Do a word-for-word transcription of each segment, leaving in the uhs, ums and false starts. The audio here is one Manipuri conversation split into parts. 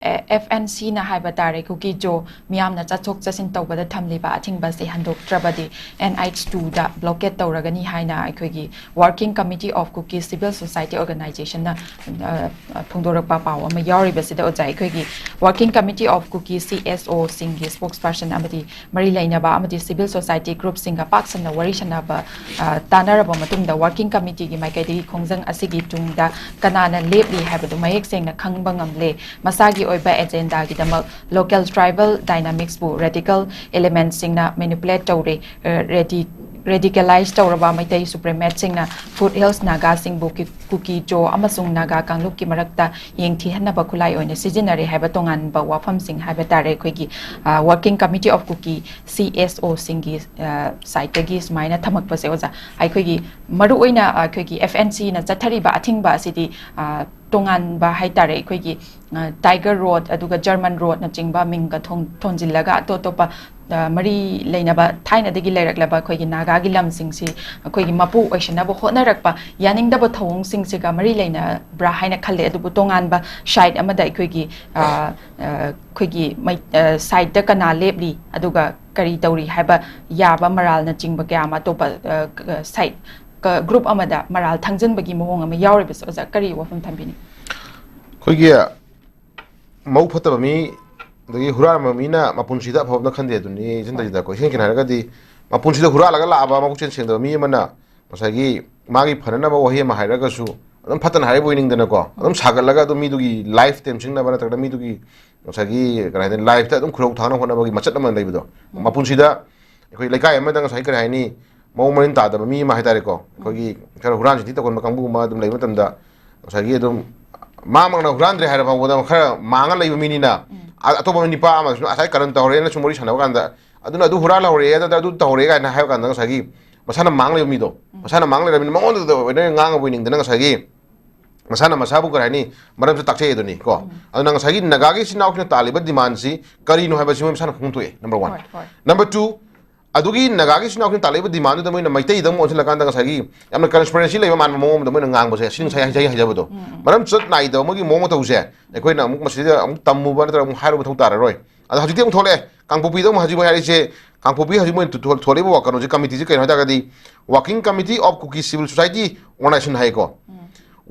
ꯑꯦꯐ ꯑꯦꯟ ꯁꯤꯅ ꯍꯥꯏꯕ ꯇꯥꯔꯦ, ꯀꯨꯀꯤ ꯖꯣ ꯃꯤꯌꯥꯝꯅ ꯆꯠꯊꯣꯛ ꯆꯠꯁꯤꯟ ꯇꯧꯕꯗ ꯊꯝꯂꯤꯕ ꯑꯊꯤꯡꯕ ꯑꯁꯤ ꯍꯟꯗꯣꯛꯇ꯭ꯔꯕꯗꯤ ꯑꯦꯟ ꯑꯩꯆ ꯇꯨꯗ ꯕ꯭ꯂꯣꯀꯦꯠ ꯇꯧꯔꯒꯅꯤ ꯍꯥꯏꯅ ꯑꯩꯈꯣꯏꯒꯤ Working Committee of Kuki Civil Society Organizationꯅ, ꯑ, ꯐꯣꯡꯗꯣꯔꯛꯄ ꯄꯥꯎ ꯑꯃ ꯌꯥꯎꯔꯤꯕꯁꯤꯗ, ꯑꯣꯖꯥ, ꯑꯩꯈꯣꯏꯒꯤ Working Committee of Kuki C S ꯑꯣꯁꯤꯡꯒꯤ ꯁ꯭ꯄꯣꯛꯁ person ꯑꯃꯗꯤ ꯃꯔꯤ ꯂꯩꯅꯕ ꯑꯃꯗꯤ ꯁꯤꯚꯤꯜ ꯁꯣꯁꯥꯏꯇꯤ ꯒ꯭ꯔꯨꯞꯁꯤꯡꯒ ꯄꯥꯛ ꯁꯟꯅ ꯋꯥꯔꯤ ꯁꯥꯟꯅꯕ, ꯑ, ꯇꯥꯟꯅꯔꯕ ꯃꯇꯨꯡꯗ, ꯋꯥꯔꯀꯤꯡ ꯀꯃꯤꯇꯤꯒꯤ ꯃꯥꯏꯀꯩꯗꯒꯤ ꯈꯣꯡꯖꯪ ꯑꯁꯤꯒꯤ ꯇꯨꯡꯗ ꯀꯅꯥꯅ ꯂꯦꯞꯂꯤ ꯍꯥꯏꯕꯗꯨ ꯃꯌꯦꯛ ꯁꯦꯡꯅ ꯈꯪꯕ ꯉꯝꯂꯦ꯫ ꯃꯁꯥꯒꯤ ꯑꯣꯏꯕ ꯑꯦꯖꯦꯟꯗꯥꯒꯤꯗꯃꯛ ꯂꯣꯀꯦꯜ ꯇ꯭ꯔꯥꯏꯕꯦꯜ ꯗꯥꯏꯅꯥꯃꯤꯛꯁꯄꯨ ꯔꯦꯗꯤꯀꯦꯜ ꯏꯂꯤꯃꯦꯟꯠꯁꯤꯡꯅ ꯃꯦꯅꯤꯄꯨꯂꯦꯠ ꯇꯧꯔꯦ꯫ ꯑ, ꯔꯦꯗꯤ-, ꯔꯦꯗꯤꯀꯦꯂꯥꯏꯖ ꯇꯧꯔꯕ ꯃꯩꯇꯩ ꯁꯨꯄ꯭ꯔꯤꯃꯦꯠꯁꯤꯡꯅ ꯐꯨꯠ ꯍꯤꯜꯁ ꯅꯥꯒꯥꯁꯤꯡꯕꯨ ꯀꯤ-, ꯀꯨꯀꯤ ꯖꯣ ꯑꯃꯁꯨꯡ ꯅꯥꯒꯥ ꯀꯥꯡꯂꯨꯞꯀꯤ ꯃꯔꯛꯇ ꯌꯦꯡꯊꯤꯍꯟꯅꯕ ꯈꯨꯠꯂꯥꯏ ꯑꯣꯏꯅ ꯁꯤꯖꯤꯟꯅꯔꯦ ꯍꯥꯏꯕ ꯇꯣꯉꯥꯟꯕ ꯋꯥꯐꯝꯁꯤꯡ ꯍꯥꯏꯕ ꯇꯥꯔꯦ, ꯑꯩꯈꯣꯏꯒꯤ, ꯑ, Working Committee of Kuki C S ꯑꯣꯁꯤꯡꯒꯤ, ꯑ, ꯁꯥꯏꯠꯇꯒꯤ ꯁꯨꯃꯥꯏꯅ ꯊꯝꯃꯛꯄꯁꯦ, ꯑꯣꯖꯥ, ꯑꯩꯈꯣꯏꯒꯤ ꯃꯔꯨꯑꯣꯏꯅ, ꯑ, ꯑꯩꯈꯣꯏꯒꯤ ꯑꯦꯐ ꯑꯦꯟ ꯁꯤꯅ ꯆꯠꯊꯔꯤꯕ ꯑꯊꯤꯡꯕ ꯑꯁꯤꯗꯤ, ꯑ, ꯇꯣꯉꯥꯟꯕ ꯍꯥꯏ ꯇꯥꯔꯦ, ꯑꯩꯈꯣꯏꯒꯤ, ꯑ, ꯇꯥꯏꯒꯔ ꯔꯣꯗ, ꯑꯗꯨꯒ ꯖꯔꯃꯟ ꯔꯣꯗꯅꯆꯤꯡꯕ ꯃꯤꯡꯒ ꯊꯣꯟ-, ꯊꯣꯟꯖꯤꯜꯂꯒ ꯑꯇꯣꯞ ꯑꯇꯣꯞꯄ, ꯑ, ꯃꯔꯤ ꯂꯩꯅꯕ ꯊꯥꯏꯅꯗꯒꯤ ꯂꯩꯔꯛꯂꯕ ꯑꯩꯈꯣꯏꯒꯤ ꯅꯥꯒꯥꯒꯤ ꯂꯝꯁꯤꯡꯁꯤ ꯑꯩꯈꯣꯏꯒꯤ ꯃꯄꯨ ꯑꯣꯏꯁꯤꯟꯅꯕ ꯍꯣꯠꯅꯔꯛꯄ, ꯌꯥꯅꯤꯡꯗꯕ ꯊꯧꯑꯣꯡꯁꯤꯡꯁꯤꯒ ꯃꯔꯤ ꯂꯩꯅꯕ꯭ꯔꯥ ꯍꯥꯏꯅ ꯈꯜꯂꯦ꯫ ꯑꯗꯨꯕꯨ ꯇꯣꯉꯥꯟꯕ ꯁꯥꯏꯠ ꯑꯃꯗ ꯑꯩꯈꯣꯏꯒꯤ, ꯑ, ꯑ, ꯑꯩꯈꯣꯏꯒꯤ ꯃꯩ-, ꯑ, ꯁꯥꯏꯠꯇ ꯀꯅꯥ ꯂꯦꯞꯂꯤ, ꯑꯗꯨꯒ ꯀꯔꯤ ꯇꯧꯔꯤ ꯍꯥꯏꯕ ꯌꯥꯕ ꯃꯔꯥꯜꯅꯆꯤꯡꯕ ꯀꯌꯥ ꯑꯃ ꯑꯇꯣꯞꯄ, ꯑ, ꯁꯥꯏꯠ, ꯒ꯭ꯔꯨꯞ ꯑꯃꯗ ꯃꯔꯥꯜ ꯊꯥꯡꯖꯤꯟꯕꯒꯤ ꯃꯑꯣꯡ ꯑꯃ ꯌꯥꯎꯔꯤꯕꯁꯦ, ꯑꯣꯖꯥ, ꯀꯔꯤ ꯋꯥꯐꯝ ꯊꯝꯕꯤꯅꯤ? ꯑꯩꯈꯣꯏꯒꯤ ꯃꯕꯨꯛ ꯐꯠꯇꯕ ꯃꯤ, ꯑꯗꯒꯤ ꯍꯨꯔꯥꯟꯕ ꯃꯤꯅ ꯃꯄꯨꯟꯁꯤꯗ ꯑꯐꯕ ꯑꯝꯇ ꯈꯟꯗꯦ ꯑꯗꯨꯅꯤ꯫ ꯏꯆꯟ ꯇꯥꯖꯤꯗꯀꯣ, ꯏꯁꯦꯡ ꯁꯦꯡꯅ ꯍꯥꯏꯔꯒꯗꯤ, ꯃꯄꯨꯟꯁꯤꯗ ꯍꯨꯔꯥꯜꯂꯒ ꯂꯥꯛꯑꯕ ꯃꯕꯨꯛꯆꯦꯜ ꯁꯦꯡꯗꯕ ꯃꯤ ꯑꯃꯅ ꯉꯁꯥꯏꯒꯤ ꯃꯥꯒꯤ ꯐꯅꯅꯕ ꯋꯥꯍꯩ ꯑꯃ ꯍꯥꯏꯔꯒꯁꯨ ꯑꯗꯨꯝ ꯐꯠꯇꯅ ꯍꯥꯏꯔꯤꯕ ꯑꯣꯏꯅꯤꯡꯗꯅꯀꯣ, ꯑꯗꯨꯝ ꯁꯥꯒꯠꯂꯒ ꯑꯗꯨꯝ ꯃꯤꯗꯨꯒꯤ ꯂꯥꯏꯐ ꯇꯦꯝꯁꯤꯡꯅꯕ ꯅꯠꯇ꯭ꯔꯒꯅ ꯃꯤꯗꯨꯒꯤ ꯉꯁꯥꯏꯒꯤ, ꯀꯔꯤ ꯍꯥꯏꯅꯤ, ꯂꯥꯏꯐꯇ ꯑꯗꯨꯝ ꯈꯨꯔꯧ ꯊꯥꯡꯅ ꯍꯣꯠꯅꯕꯒꯤ ꯃꯆꯠ ꯑꯃ ꯂꯩꯕꯗꯣ꯫ ꯃꯄꯨꯟꯁꯤꯗ ꯑꯩꯈꯣꯏ ꯂꯩꯀꯥꯏ ꯑꯃꯗ ꯉꯁꯥꯏ, ꯀꯔꯤ ꯍꯥꯏꯅꯤ, ꯃꯑꯣꯡ ꯃꯔꯤꯟ ꯇꯥꯗꯕ ꯃꯤ ꯑꯃ ꯍꯥꯏ ꯇꯥꯔꯦꯀꯣ, ꯑꯩꯈꯣꯏꯒꯤ ꯈꯔ ꯍꯨꯔꯥꯟ ꯆꯤꯟꯊꯤ ꯇꯧꯒꯟꯕ ꯀꯥꯡꯕꯨ ꯑꯃ ꯑꯗꯨꯝ ꯂꯩꯕ ꯃꯇꯝꯗ, ꯉꯁꯥꯏꯒꯤ ꯑꯗꯨꯝ ꯃꯥꯃꯛꯅ ꯍꯨꯔꯥꯟꯗ꯭ꯔꯦ ꯍꯥꯏꯔ ꯐꯥꯎꯕꯗ ꯈꯔ ꯃꯥꯡꯉ ꯂꯩꯕ ꯃꯤꯅꯤꯅ, ꯑ-, ꯑꯇꯣꯞꯄ ꯅꯤꯄꯥ ꯑꯃꯁꯨ ꯉꯁꯥꯏ ꯀꯔꯟ ꯇꯧꯔꯦꯅ ꯁꯨꯝ ꯋꯥꯔꯤ ꯁꯥꯟꯅꯕ ꯀꯥꯟꯗ, "ꯑꯗꯨꯅ ꯑꯗꯨ ꯍꯨꯔꯥꯜꯍꯧꯔꯦ, ꯑꯗꯨꯗ ꯑꯗꯨ ꯇꯧꯍꯧꯔꯦ" ꯀꯥꯏꯅ ꯍꯥꯏꯕ ꯀꯥꯟꯗ, ꯉꯁꯥꯏꯒꯤ ꯃꯁꯥꯅ ꯃꯥꯡ ꯂꯩꯕ ꯃꯤꯗꯣ, ꯃꯁꯥꯅ ꯃꯥꯡ ꯂꯩꯔꯕꯅꯤꯅ ꯃꯉꯣꯟꯗ ꯑꯣꯏꯅ ꯉꯥꯡꯉꯕ ꯑꯣꯏꯅꯤꯡꯗꯅ, ꯉꯁꯥꯏꯒꯤ ꯃꯁꯥꯅ ꯃꯁꯥꯕꯨ, ꯀꯔꯤ ꯍꯥꯏꯅꯤ, ꯃꯔꯝꯁꯨ ꯇꯥꯛꯆꯩ ꯑꯗꯨꯅꯤ ꯀꯣ꯫ ꯑꯗꯨꯅ ꯉꯁꯥꯏꯒꯤ ꯅꯥꯒꯥꯒꯤ ꯏꯆꯤꯟ ꯏꯅꯥꯎꯁꯤꯡꯅ ꯇꯥꯜꯂꯤꯕ ꯗꯤꯃꯥꯟꯁꯤ ꯀꯔꯤꯅꯣ ꯍꯥꯏꯕꯁꯤ ꯃꯣꯏ ꯃꯁꯥꯅ ꯈꯪꯗꯣꯛꯑꯦ, ꯅꯝꯕꯔ ꯋꯥꯟ꯫ ꯍꯣꯏ, ꯍꯣꯏ꯫ ꯅꯝꯕꯔ ꯇꯨ, ꯑꯗꯨꯒꯤ ꯅꯥꯒꯥꯒꯤ ꯏꯆꯤꯟ ꯏꯅꯥꯎꯁꯤꯡ ꯇꯥꯜꯂꯛꯏꯕ demandꯗꯨꯗ ꯃꯣꯏꯅ ꯃꯩꯇꯩꯗ ꯑꯃꯨꯛ ꯑꯣꯟꯁꯤꯜꯂꯛꯀꯥꯟꯗ ꯉꯁꯥꯏꯒꯤ ꯌꯥꯝꯅ transparency ꯂꯩꯕ ꯃꯥꯟꯕ ꯃꯑꯣꯡ ꯑꯃꯗ ꯃꯣꯏꯅ ꯉꯥꯡꯕꯁꯦ, ꯁꯤ ꯉꯁꯥꯏ ꯍꯥꯏꯖꯩ ꯍꯥꯏꯖꯕꯗꯣ, ꯃꯔꯝ ꯆꯠ ꯅꯥꯏꯗꯕ ꯃꯣꯏꯒꯤ ꯃꯑꯣꯡ ꯃꯇꯧꯁꯦ ꯑꯩꯈꯣꯏꯅ ꯑꯃꯨꯛ ꯃꯁꯤꯗ ꯑꯃꯨꯛ ꯇꯝꯃꯨꯕ ꯅꯠꯇ꯭ꯔꯒ ꯑꯃꯨꯛ ꯍꯥꯏꯔꯨꯕ ꯃꯊꯧ ꯇꯥꯔꯔꯣꯏ꯫ ꯑꯗꯣ ꯍꯧꯖꯤꯛꯇꯤ ꯑꯃꯨꯛ ꯊꯣꯛꯂꯛꯑꯦ, ꯀꯥꯡꯄꯣꯛꯄꯤꯗ ꯑꯃꯨꯛ ꯍꯧꯖꯤꯛ ꯃꯣꯏ ꯍꯥꯏꯔꯤꯁꯦ, ꯀꯥꯡꯄꯣꯛꯄꯤ ꯍꯧꯖꯤꯛ ꯃꯣꯏ ꯊꯣꯛ-, ꯊꯣꯛꯂꯛꯏꯕ ꯀꯩꯅꯣꯁꯦ, ꯀꯃꯤꯇꯤꯁꯦ ꯀꯩꯅꯣ ꯍꯥꯏ ꯇꯥꯔꯒꯗꯤ Working Committee of Kuki Civil Society Organization ꯍꯥꯏꯌꯦꯀꯣ꯫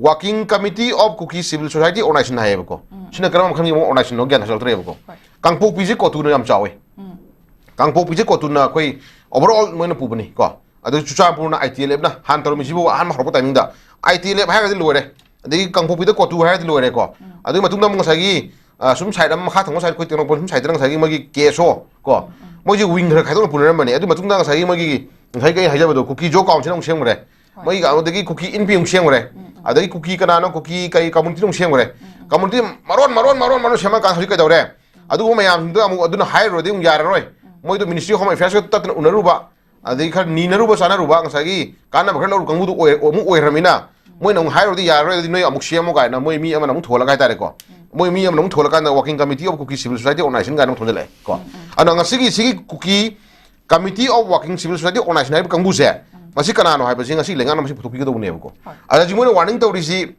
Working Committee of Kuki Civil Society Organization ꯍꯥꯏꯌꯦꯕꯀꯣ꯫ ꯁꯤꯅ ꯀꯔꯝꯕ ꯃꯈꯜꯒꯤ ꯑꯃꯨꯛ organizationꯅꯣ ꯒ꯭ꯌꯥꯟ ꯇꯥꯁꯤꯜꯂꯛꯇ꯭ꯔꯦꯕꯀꯣ꯫ ꯀꯥꯡꯄꯣꯛꯄꯤꯁꯦ ꯀꯣꯇꯨꯅ ꯌꯥꯝ ꯆꯥꯎꯋꯦ꯫ ꯀꯥꯡꯄꯣꯛꯄꯤꯁꯦ ꯀꯣꯇꯨꯅ ꯑꯩꯈꯣꯏ overall ꯃꯣꯏꯅ ꯄꯨꯕꯅꯤ ꯀꯣ꯫ ꯑꯗꯨ ꯆꯨꯔꯆꯥꯟꯄꯨꯔꯅ ITLFꯅ ꯍꯥꯟꯅ ꯇꯧꯔꯝꯃꯤꯁꯤꯕꯨ ꯑꯍꯥꯟꯕ ꯍꯧꯔꯛꯄ timingꯗ ITLF ꯍꯥꯏꯔꯒꯗꯤ ꯂꯣꯏꯔꯦ꯫ ꯑꯗꯒꯤ ꯀꯥꯡꯄꯣꯛꯄꯤꯗ ꯀꯣꯇꯨ ꯍꯥꯏꯔꯗꯤ ꯂꯣꯏꯔꯦꯀꯣ꯫ ꯑꯗꯨꯒꯤ ꯃꯇꯨꯡꯗ ꯑꯃꯨꯛ ꯉꯁꯥꯏꯒꯤ, ꯑ, ꯁꯨꯝ side ꯑꯃ ꯃꯈꯥ ꯊꯪꯕ side ꯑꯩꯈꯣꯏ ꯇꯦꯡꯅꯧꯄꯜ ꯁꯨꯝ sideꯇ ꯉꯁꯥꯏꯒꯤ ꯃꯣꯏꯒꯤ KSO ꯀꯣ, ꯃꯣꯏꯁꯦ wing ꯈꯔ ꯈꯥꯏꯗꯣꯛꯅ ꯄꯨꯅꯔꯝꯕꯅꯦ꯫ ꯑꯗꯨ ꯃꯇꯨꯡꯗ ꯉꯁꯥꯏꯒꯤ ꯃꯣꯏꯒꯤ ꯉꯁꯥꯏꯒꯤ ꯑꯩ ꯍꯥꯏꯖꯕꯗꯣ ꯀꯨꯀꯤ ꯖꯣ council ꯑꯃꯨꯛ ꯁꯦꯝꯈ꯭ꯔꯦ꯫ ꯃꯣꯏꯒꯤ ꯑꯗꯨꯗꯒꯤ ꯀꯨꯀꯤ ꯏꯟꯄꯤ ꯑꯃꯨꯛ ꯁꯦꯝꯈ꯭ꯔꯦ꯫ ꯑꯗꯒꯤ ꯀꯨꯀꯤ ꯀꯅꯥꯅꯣ ꯀꯨꯀꯤ ꯀꯔꯤ community ꯑꯃꯨꯛ ꯁꯦꯝꯈ꯭ꯔꯦ꯫ Community ꯃꯔꯣꯟ ꯃꯔꯣꯟ ꯃꯔꯣꯟ ꯃꯔꯣꯟ ꯁꯦꯝꯃꯀꯥꯟꯗ ꯍꯧꯖꯤꯛ ꯀꯩꯗꯧꯔꯦ? ꯑꯗꯨꯒꯨꯝꯕ ꯃꯌꯥꯝꯁꯤꯡꯗꯣ ꯑꯃꯨꯛ ꯑꯗꯨꯅ ꯍꯥꯏꯔꯨꯔꯗꯤ ꯑꯃꯨꯛ ꯌꯥꯔꯔꯣꯏ꯫ ꯃꯣꯏꯗꯣ Ministry of Home Affairsꯀ ꯇꯠꯇꯅ ꯎꯅꯔꯨꯕ, ꯑꯗꯒꯤ ꯈꯔ ꯅꯤꯅꯔꯨꯕ ꯆꯥꯅꯔꯨꯕ, ꯉꯁꯥꯏꯒꯤ ꯀꯥꯟꯅꯕ ꯈꯔ ꯂꯧꯔꯨ ꯀꯥꯡꯕꯨꯗꯨ ꯑꯣꯏ-, ꯑꯃꯨꯛ ꯑꯣꯏꯈ꯭ꯔꯃꯤꯅ, ꯃꯣꯏꯅ ꯑꯃꯨꯛ ꯍꯥꯏꯔꯨꯔꯗꯤ ꯌꯥꯔꯔꯣꯏ, ꯑꯗꯨꯗꯤ ꯅꯣꯏ ꯑꯃꯨꯛ ꯁꯦꯝꯃꯨ ꯀꯥꯏꯅ ꯃꯣꯏ ꯃꯤ ꯑꯃꯅ ꯑꯃꯨꯛ ꯊꯣꯜꯂꯒ ꯍꯥꯏꯇꯥꯔꯦꯀꯣ꯫ ꯃꯣꯏ ꯃꯤ ꯑꯃꯅ ꯑꯃꯨꯛ ꯊꯣꯜꯂꯀꯥꯟꯗ Working Committee of Kuki Civil Society Organization ꯀꯥꯏꯅ ꯑꯃꯨꯛ ꯊꯣꯟꯖꯜꯂꯛꯑꯦ ꯀꯣ꯫ ꯑꯗꯣ ꯉꯁꯤꯒꯤ ꯁꯤꯒꯤ ꯀꯨꯀꯤ Committee of Working Civil Society Organization ꯍꯥꯏꯔꯤꯕ ꯀꯥꯡꯕꯨꯁꯦ, ꯃꯁꯤ ꯀꯅꯥꯅꯣ ꯍꯥꯏꯕꯁꯤ ꯉꯁꯤ ꯂꯩꯉꯥꯛꯅ ꯃꯁꯤ ꯄꯨꯊꯣꯛꯄꯤꯒꯗꯧꯕꯅꯦꯕꯀꯣ꯫ ꯑꯗ ꯍꯧꯖꯤꯛ ꯃꯣꯏꯅ warning ꯇꯧꯔꯤꯁꯤ,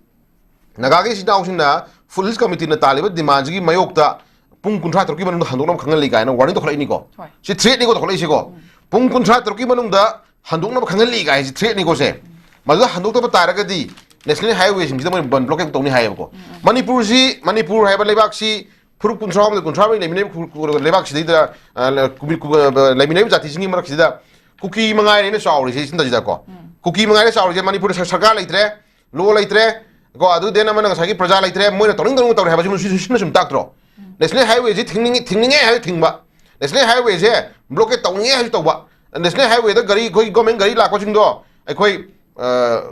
ꯅꯥꯒꯥꯒꯤ ꯏꯆꯤꯟ ꯏꯅꯥꯎꯁꯤꯡꯅ Food Hills Committeeꯅ ꯇꯥꯜꯂꯤꯕ demandꯁꯤꯒꯤ ꯃꯥꯌꯣꯛꯇ ꯄꯨꯡ ꯀꯨꯟꯊ꯭ꯔꯥ ꯇꯔꯨꯛꯀꯤ ꯃꯅꯨꯡꯗ ꯍꯟꯗꯣꯛꯅꯕ ꯈꯪꯍꯜꯂꯤ ꯀꯥꯏꯅ warning ꯇꯧꯈꯠꯂꯛꯏꯅꯤꯀꯣ꯫ ꯁꯤ threatꯅꯤꯀꯣ ꯇꯧꯈꯠꯂꯛꯏꯁꯤꯀꯣ꯫ ꯄꯨꯡ ꯀꯨꯟꯊ꯭ꯔꯥ ꯇꯔꯨꯛꯀꯤ ꯃꯅꯨꯡꯗ ꯍꯟꯗꯣꯛꯅꯕ ꯈꯪꯍꯜꯂꯤ ꯀꯥꯏꯁꯤ threatꯅꯤꯀꯣ ꯁꯦ꯫ ꯃꯗꯨꯗ ꯍꯟꯗꯣꯛꯇꯕ ꯇꯥꯔꯒꯗꯤ national highwayꯁꯤꯡꯁꯤꯗ ꯃꯣꯏ ꯕꯟ blockade ꯇꯧꯅꯤ ꯍꯥꯏꯌꯦꯕꯀꯣ꯫ ꯃꯅꯤꯄꯨꯔꯁꯤ, ꯃꯅꯤꯄꯨꯔ ꯍꯥꯏꯕ ꯂꯩꯕꯥꯛꯁꯤ ꯐꯨꯔꯨꯞ ꯀꯨꯟꯊ꯭ꯔꯥ ꯍꯨꯝꯗꯣꯏ, ꯀꯨꯟꯊ꯭ꯔꯥ ꯃꯔꯤ ꯂꯩꯃꯤꯟꯅꯔꯤꯕ ꯈꯨ-, ꯈꯨ-, ꯂꯩꯕꯥꯛꯁꯤꯗꯩꯗ, ꯑ, ꯂ-, ꯀꯨꯃꯤ-, ꯀꯨ-, ꯑ, ꯂꯩꯃꯤꯟꯅꯔꯤꯕ ꯖꯥꯇꯤꯁꯤꯡꯒꯤ ꯃꯔꯛꯁꯤꯗ ꯀꯨꯀꯤ ꯃꯉꯥꯏꯔꯦꯅ ꯆꯥꯎꯔꯤꯁꯦ ꯁꯤꯟꯗꯁꯤꯗꯀꯣ꯫ ꯀꯨꯀꯤ ꯃꯉꯥꯏꯔꯦ ꯆꯥꯎꯔꯤꯁꯦ꯫ ꯃꯅꯤꯄꯨꯔꯗ ꯁ-, ꯁꯔꯀꯥꯔ ꯂꯩꯇ꯭ꯔꯦ, law ꯂꯩꯇ꯭ꯔꯦ ꯀꯣ, ꯑꯗꯨ then ꯑꯃꯅ ꯉꯁꯥꯏꯒꯤ ꯄ꯭ꯔꯖꯥ ꯂꯩꯇ꯭ꯔꯦ, ꯃꯣꯏꯅ ꯇꯧꯅꯤꯡ ꯇꯧꯅꯤꯡ ꯇꯧꯔꯦ ꯍꯥꯏꯕꯁꯤ ꯃꯁꯤ ꯁꯤꯅ ꯁꯨꯝ ꯇꯥꯛꯇ꯭ꯔꯣ? National highwayꯁꯤ ꯊꯤꯡꯅꯤꯡꯉꯤ, ꯊꯤꯡꯅꯤꯡꯉꯦ ꯍꯥꯏꯕ ꯊꯤꯡꯕ, national highwayꯁꯦ blockade ꯇꯧꯅꯤꯡꯉꯦ ꯍꯥꯏꯕꯁꯨ ꯇꯧꯕ, national highwayꯗ ꯒꯥꯔꯤ, ꯑꯩꯈꯣꯏ government ꯒꯥꯔꯤ ꯂꯥꯛꯄꯁꯤꯡꯗꯣ ꯑꯩꯈꯣꯏ, ꯑ,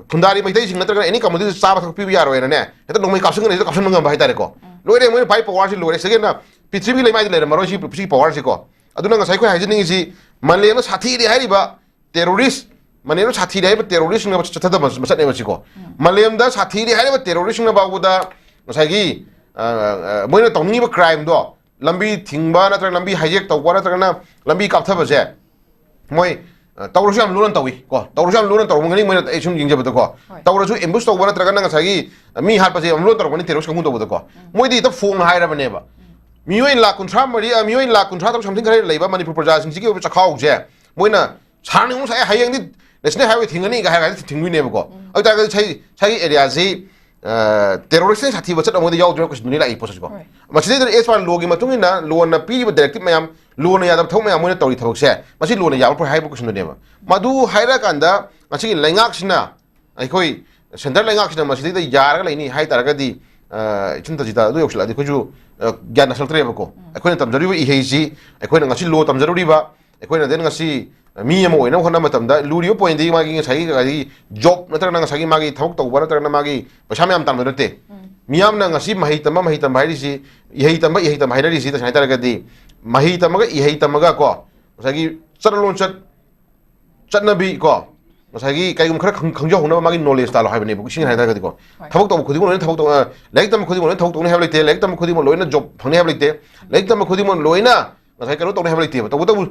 ꯈꯨꯟꯗꯥꯔꯤ ꯃꯩꯇꯩꯁꯤꯡ ꯅꯠꯇ꯭ꯔꯒꯅ any communityꯗ ꯆꯥꯕ ꯊꯛꯄ ꯄꯤꯕ ꯌꯥꯔꯣꯏꯅꯅꯦ, ꯍꯦꯛꯇ ꯅꯣꯡꯃꯩ ꯀꯥꯞꯁꯤꯟꯒꯅꯤ, ꯍꯦꯛꯇ ꯀꯥꯞꯁꯤꯟꯕ ꯉꯝꯕ ꯍꯥꯏꯇꯥꯔꯦꯀꯣ꯫ ꯂꯣꯏꯔꯦ, ꯃꯣꯏꯅ ꯄꯥꯏ powerꯁꯤ ꯂꯣꯏꯔꯦ꯫ Secondꯅ ꯄ꯭ꯔꯤꯊꯤꯕꯤꯒꯤ ꯂꯩꯃꯥꯏꯗ ꯂꯩꯔꯝꯃꯔꯣꯏ ꯁꯤ, ꯁꯤ powerꯁꯤꯀꯣ꯫ ꯑꯗꯨꯅ ꯉꯁꯥꯏ ꯑꯩꯈꯣꯏ ꯍꯥꯏꯖꯅꯤꯡꯉꯤꯁꯤ, ꯃꯥꯂꯦꯝꯅ ꯁꯥꯊꯤꯔꯦ ꯍꯥꯏꯔꯤꯕ terrorist, ꯃꯥꯂꯦꯝꯅ ꯁꯥꯊꯤꯔꯦ ꯍꯥꯏꯔꯤꯕ terroristꯅ ꯆꯠꯊꯗꯕ ꯃꯁꯛꯅꯦꯕ ꯁꯤꯀꯣ꯫ ꯃꯥꯂꯦꯝꯗ ꯁꯥꯊꯤꯔꯦ ꯍꯥꯏꯔꯤꯕ terroristꯅ ꯐꯥꯎꯕꯗ ꯉꯁꯥꯏꯒꯤ, ꯑ, ꯑ, ꯃꯣꯏꯅ ꯇꯧꯅꯤꯡꯉꯤꯕ crimeꯗꯣ, ꯂꯝꯕꯤ ꯊꯤꯡꯕ ꯅꯠꯇ꯭ꯔꯒ ꯂꯝꯕꯤ hijack ꯇꯧꯕ ꯅꯠꯇ꯭ꯔꯒꯅ ꯂꯝꯕꯤ ꯀꯥꯞꯊꯕꯁꯦ, ꯃꯣꯏ ꯑ, ꯇꯧꯔꯁꯨ ꯌꯥꯝ ꯂꯨꯅ ꯇꯧꯏ ꯀꯣ, ꯇꯧꯔꯁꯨ ꯌꯥꯝ ꯂꯨꯅ ꯇꯧꯔꯝꯒꯅꯤ ꯃꯣꯏꯅ, ꯑꯩ ꯁꯨꯝ ꯌꯦꯡꯖꯕꯗꯀꯣ꯫ ꯍꯣꯏ꯫ ꯇꯧꯔꯁꯨ ꯑꯦꯝꯕꯨꯁ ꯇꯧꯕ ꯅꯠꯇ꯭ꯔꯒꯅ ꯉꯁꯥꯏꯒꯤ ꯃꯤ ꯍꯥꯠꯄꯁꯦ ꯌꯥꯝ ꯂꯨꯅ ꯇꯧꯔꯝꯒꯅꯤ ꯇꯦꯔꯣꯔꯤꯁ ꯀꯥꯡꯕꯨ ꯇꯧꯕꯗꯀꯣ꯫ ꯃꯣꯏꯗꯤ ꯍꯦꯛꯇ ꯐꯣꯡꯅ ꯍꯥꯏꯔꯕꯅꯦꯕ꯫ ꯃꯤꯑꯣꯏ ꯂꯥꯛ ꯀꯨꯟꯊ꯭ꯔꯥ ꯃꯔꯤ, ꯑ, ꯃꯤꯑꯣꯏ ꯂꯥꯛ ꯀꯨꯟꯊ꯭ꯔꯥ ꯇꯔꯨꯛ something ꯈꯔ ꯂꯩꯕ ꯃꯅꯤꯄꯨꯔ ꯄ꯭ꯔꯖꯥꯁꯤꯡꯁꯤꯒꯤ ꯑꯣꯏꯕ ꯆꯈꯥꯎꯁꯦ ꯃꯣꯏꯅ ꯁꯥꯔꯅꯤ ꯑꯃꯨꯛ ꯁꯥꯏ, ꯍꯌꯦꯡꯗꯤ ꯅꯦꯁꯅꯦꯜ ꯍꯥꯏꯋꯦ ꯊꯤꯡꯒꯅꯤ ꯀꯥꯏ ꯍꯥꯏꯔꯒ ꯊꯤꯡꯗꯣꯏꯅꯦꯕꯀꯣ꯫ ꯑꯗꯨ ꯇꯥꯔꯒꯗꯤ ꯉꯁꯥꯏ, ꯉꯁꯥꯏꯒꯤ ꯑꯦꯔꯤꯌꯥꯁꯤ ꯇꯦꯔꯣꯔꯤꯁꯅ ꯁꯥꯊꯤꯕ ꯆꯠ ꯑꯃꯗ ꯌꯥꯎꯗ꯭ꯔꯤꯕ ꯀꯣꯏꯁꯟꯗꯨꯅꯤ ꯂꯥꯛꯏ ꯄꯣꯠꯁꯤꯀꯣ꯫ ꯍꯣꯏ꯫ ꯃꯁꯤꯗꯩꯗ ꯑꯦꯁ ꯄꯥꯔ ꯂꯣꯒꯤ ꯃꯇꯨꯡ ꯏꯟꯅ ꯂꯣꯅ ꯄꯤꯔꯤꯕ ꯗꯥꯏꯔꯦꯛꯇꯤꯞ ꯃꯌꯥꯝ, ꯂꯣꯅ ꯌꯥꯗꯕ ꯊꯕꯛ ꯃꯌꯥꯝ ꯃꯣꯏꯅ ꯇꯧꯔꯤ ꯊꯕꯛꯁꯦ, ꯃꯁꯤ ꯂꯣꯅ ꯌꯥꯕ ꯄꯣꯠ ꯍꯥꯏꯕ ꯀꯣꯏꯁꯟꯗꯨꯅꯦꯕ꯫ ꯃꯗꯨ ꯍꯥꯏꯔꯀꯥꯟꯗ ꯉꯁꯤꯒꯤ ꯂꯩꯉꯥꯛꯁꯤꯅ, ꯑꯩꯈꯣꯏ ꯁꯦꯟꯇꯔ ꯂꯩꯉꯥꯛꯁꯤꯅ ꯃꯁꯤꯗꯩꯗ ꯌꯥꯔꯒ ꯂꯩꯅꯤ ꯍꯥꯏ ꯇꯥꯔꯒꯗꯤ, ꯑ, ꯏꯆꯤꯟ ꯇꯖꯤꯇꯥ ꯑꯗꯨ ꯌꯧꯁꯤꯜꯂꯛꯑꯗꯤ ꯑꯩꯈꯣꯏꯁꯨ, ꯑ, ꯒ꯭ꯌꯥꯟ ꯇꯥꯁꯤꯜꯂꯛꯇ꯭ꯔꯦꯕꯀꯣ꯫ ꯑꯩꯈꯣꯏꯅ ꯇꯝꯖꯔꯤꯕ ꯏꯍꯩꯁꯤ, ꯑꯩꯈꯣꯏꯅ ꯉꯁꯤ ꯂꯣ ꯇꯝꯖꯔꯨꯔꯤꯕ, ꯑꯩꯈꯣꯏꯅ then ꯉꯁꯤ ꯃꯤ ꯑꯃ ꯑꯣꯏꯅꯕ ꯍꯣꯠꯅꯕ ꯃꯇꯝꯗ ꯂꯨꯔꯤꯕ ꯄꯣꯏꯟꯗꯤ ꯃꯥꯒꯤ ꯉꯁꯥꯏꯒꯤ, ꯉꯁꯥꯏꯒꯤ ꯖꯣꯕ ꯅꯠꯇ꯭ꯔꯒꯅ ꯉꯁꯥꯏꯒꯤ ꯃꯥꯒꯤ ꯊꯕꯛ ꯇꯧꯕ ꯅꯠꯇ꯭ꯔꯒꯅ ꯃꯥꯒꯤ ꯄꯩꯁꯥ ꯃꯌꯥꯝ ꯇꯥꯟꯕ ꯅꯠꯇꯦ꯫ ꯃꯤꯌꯥꯝꯅ ꯉꯁꯤ ꯃꯍꯩ ꯇꯝꯕ, ꯃꯍꯩ ꯇꯝꯕ ꯍꯥꯏꯔꯤꯁꯤ, ꯏꯍꯩ ꯇꯝꯕ, ꯏꯍꯩ ꯇꯝꯕ ꯍꯥꯏꯅꯔꯤꯁꯤ ꯇꯁꯦꯡꯅ ꯍꯥꯏ ꯇꯥꯔꯒꯗꯤ ꯃꯍꯩ ꯇꯝꯃꯒ, ꯏꯍꯩ ꯇꯝꯃꯒ ꯀꯣ, ꯉꯁꯥꯏꯒꯤ ꯆꯠꯅ ꯂꯣꯟꯆꯠ, ꯆꯠꯅꯕꯤ ꯀꯣ, ꯉꯁꯥꯏꯒꯤ ꯀꯩꯒꯨꯝꯕ ꯈꯔ ꯈꯪ-, ꯈꯪꯖꯍꯧꯅꯕ ꯃꯥꯒꯤ ꯅꯣꯂꯦꯖ ꯇꯥꯜꯂꯣ ꯍꯥꯏꯕꯅꯦꯕ, ꯏꯁꯤꯡ ꯍꯥꯏ ꯇꯥꯔꯒꯗꯤꯀꯣ꯫ ꯍꯣꯏ꯫ ꯊꯕꯛ ꯇꯧꯕ ꯈꯨꯗꯤꯡꯃꯛ ꯂꯣꯏꯅ ꯊꯕꯛ ꯇꯧ-, ꯑ, ꯂꯥꯏꯔꯤꯛ ꯇꯝꯕ ꯈꯨꯗꯤꯡꯃꯛ ꯂꯣꯏꯅ ꯊꯕꯛ ꯇꯧꯅꯤ ꯍꯥꯏꯕ ꯂꯩꯇꯦ, ꯂꯥꯏꯔꯤꯛ ꯇꯝꯕ ꯈꯨꯗꯤꯡꯃꯛ ꯂꯣꯏꯅ ꯖꯣꯕ ꯐꯪꯅꯤ ꯍꯥꯏꯕ ꯂꯩꯇꯦ, ꯂꯥꯏꯔꯤꯛ ꯇꯝꯕ ꯈꯨꯗꯤꯡꯃꯛ ꯂꯣꯏꯅ ꯉꯁꯥꯏ ꯀꯩꯅꯣ ꯇꯧꯅꯤ ꯍꯥꯏꯕ ꯂꯩꯇꯦꯕ꯫ ꯇꯧꯕꯇꯕꯨ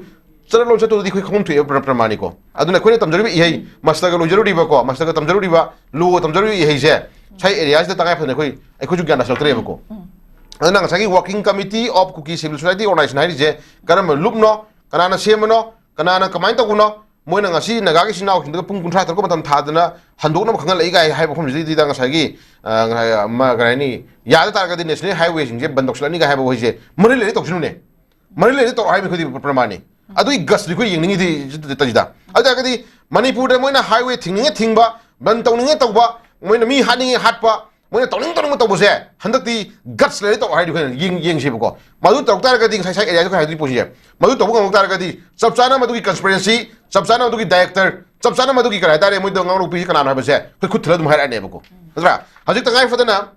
ꯆꯠꯅ ꯂꯣꯟꯆꯠꯇꯨꯗꯤ ꯑꯩꯈꯣꯏ ꯈꯪꯐꯝ ꯊꯣꯛꯑꯦꯕ ꯄ꯭ꯔ-, ꯄ꯭ꯔꯃꯥꯅꯤꯀꯣ꯫ ꯑꯗꯨꯅ ꯑꯩꯈꯣꯏꯅ ꯇꯝꯖꯔꯤꯕ ꯏꯍꯩ, ꯃꯥꯁꯇꯔꯒ ꯂꯣꯏꯖꯔꯨꯔꯤꯕꯀꯣ, ꯃꯥꯁꯇꯔꯒ ꯇꯝꯖꯔꯨꯔꯤꯕ, ꯂꯣꯒ ꯇꯝꯖꯔꯨꯔꯤꯕ ꯏꯍꯩꯁꯦ ꯉꯁꯥꯏ ꯑꯦꯔꯤꯌꯥꯁꯤꯗ ꯇꯉꯥꯏ ꯐꯗꯅ ꯑꯩꯈꯣꯏ, ꯑꯩꯈꯣꯏꯁꯨ ꯒ꯭ꯌꯥꯟ ꯇꯥꯁꯤꯜꯂꯛꯇ꯭ꯔꯦꯕꯀꯣ꯫ ꯑꯗꯨꯅ ꯉꯁꯥꯏꯒꯤ Working Committee of Kuki Civil Society Organization ꯍꯥꯏꯔꯤꯁꯦ ꯀꯔꯝꯕ ꯂꯨꯞꯅꯣ, ꯀꯅꯥꯅ ꯁꯦꯝꯕꯅꯣ, ꯀꯅꯥꯅ ꯀꯃꯥꯏꯅ ꯇꯧꯕꯅꯣ, ꯃꯣꯏꯅ ꯉꯁꯤ ꯅꯥꯒꯥꯒꯤ ꯏꯆꯤꯟ ꯏꯅꯥꯎꯁꯤꯡꯗꯨꯗ ꯄꯨꯡ ꯀꯨꯟꯊ꯭ꯔꯥ ꯇꯔꯨꯛ ꯃꯇꯝ ꯊꯥꯗꯅ ꯍꯟꯗꯣꯛꯅꯕ ꯈꯪꯍꯜꯂꯛꯏ ꯀꯥꯏ ꯍꯥꯏꯕ ꯃꯐꯝꯁꯤꯗꯩꯗ ꯉꯁꯥꯏꯒꯤ, ꯑ, ꯉꯁꯥꯏ, ꯑꯃ, ꯀꯔꯤ ꯍꯥꯏꯅꯤ, ꯌꯥꯗ ꯇꯥꯔꯒꯗꯤ ꯅꯦꯁꯅꯦꯜ ꯍꯥꯏꯋꯦꯁꯤꯡꯁꯦ ꯕꯟ ꯇꯧꯁꯤꯜꯂꯛꯅꯤ ꯀꯥꯏ ꯍꯥꯏꯕ ꯋꯥꯍꯩꯁꯦ ꯃꯔꯤ ꯂꯩꯅ ꯇꯧꯁꯤꯜꯂꯨꯅꯦ꯫ ꯃꯔꯤ ꯂꯩꯅ ꯇꯧꯔꯣ ꯍꯥꯏꯕ ꯑꯩꯈꯣꯏꯗꯤ ꯄ꯭ꯔꯃꯥꯅꯤ꯫ ꯑꯗꯨꯒꯤ ꯒꯁꯇꯨꯗꯤ ꯑꯩꯈꯣꯏ ꯌꯦꯡꯅꯤꯡꯉꯤꯗꯤ ꯇꯖꯤꯗ꯫ ꯑꯗꯨ ꯇꯥꯔꯒꯗꯤ ꯃꯅꯤꯄꯨꯔꯗ ꯃꯣꯏꯅ ꯍꯥꯏꯋꯦ ꯊꯤꯡꯅꯤꯡꯉꯦ ꯊꯤꯡꯕ, ꯕꯟ ꯇꯧꯅꯤꯡꯉꯦ ꯇꯧꯕ, ꯃꯣꯏꯅ ꯃꯤ ꯍꯥꯠꯅꯤꯡꯉꯦ ꯍꯥꯠꯄ, ꯃꯣꯏꯅ ꯇꯧꯅꯤꯡ ꯇꯧꯅꯤꯡꯕ ꯇꯧꯕꯁꯦ ꯍꯟꯗꯛꯇꯤ ꯒꯠꯁ ꯂꯩꯔ ꯇꯧ ꯍꯥꯏꯗꯤ ꯑꯩꯈꯣꯏꯅ ꯌꯦꯡ-, ꯌꯦꯡꯁꯦꯕꯀꯣ꯫ ꯃꯗꯨ ꯇꯧꯔꯛ ꯇꯥꯔꯒꯗꯤ ꯉꯁꯥꯏ ꯉꯁꯥꯏ ꯑꯦꯔꯤꯌꯥꯗ ꯑꯩꯈꯣꯏ ꯍꯥꯏꯗꯣꯏ ꯄꯣꯠꯁꯦ, ꯃꯗꯨ ꯇꯧꯕ ꯉꯝꯃꯛ ꯇꯥꯔꯒꯗꯤ ꯆꯞ ꯆꯥꯅ ꯃꯗꯨꯒꯤ ꯀꯟꯁꯄꯔꯦꯟꯁꯤ, ꯆꯞ ꯆꯥꯅ ꯃꯗꯨꯒꯤ ꯗꯥꯏꯔꯦꯛꯇꯔ, ꯆꯞ ꯆꯥꯅ ꯃꯗꯨꯒꯤ ꯀꯔꯤ ꯍꯥꯏꯇꯥꯔꯦ, ꯃꯣꯏꯗ ꯉꯥꯡꯔꯣꯛꯄꯤꯁꯤ ꯀꯅꯥꯅꯣ ꯍꯥꯏꯕꯁꯦ ꯑꯩꯈꯣꯏ ꯈꯨꯠ ꯊꯤꯜꯂ ꯑꯗꯨꯝ ꯍꯥꯏꯔꯛꯑꯅꯦꯕꯀꯣ꯫ ꯅꯠꯇ꯭ꯔꯥ? ꯍꯧꯖꯤꯛ ꯇꯉꯥꯏ ꯐꯗꯅ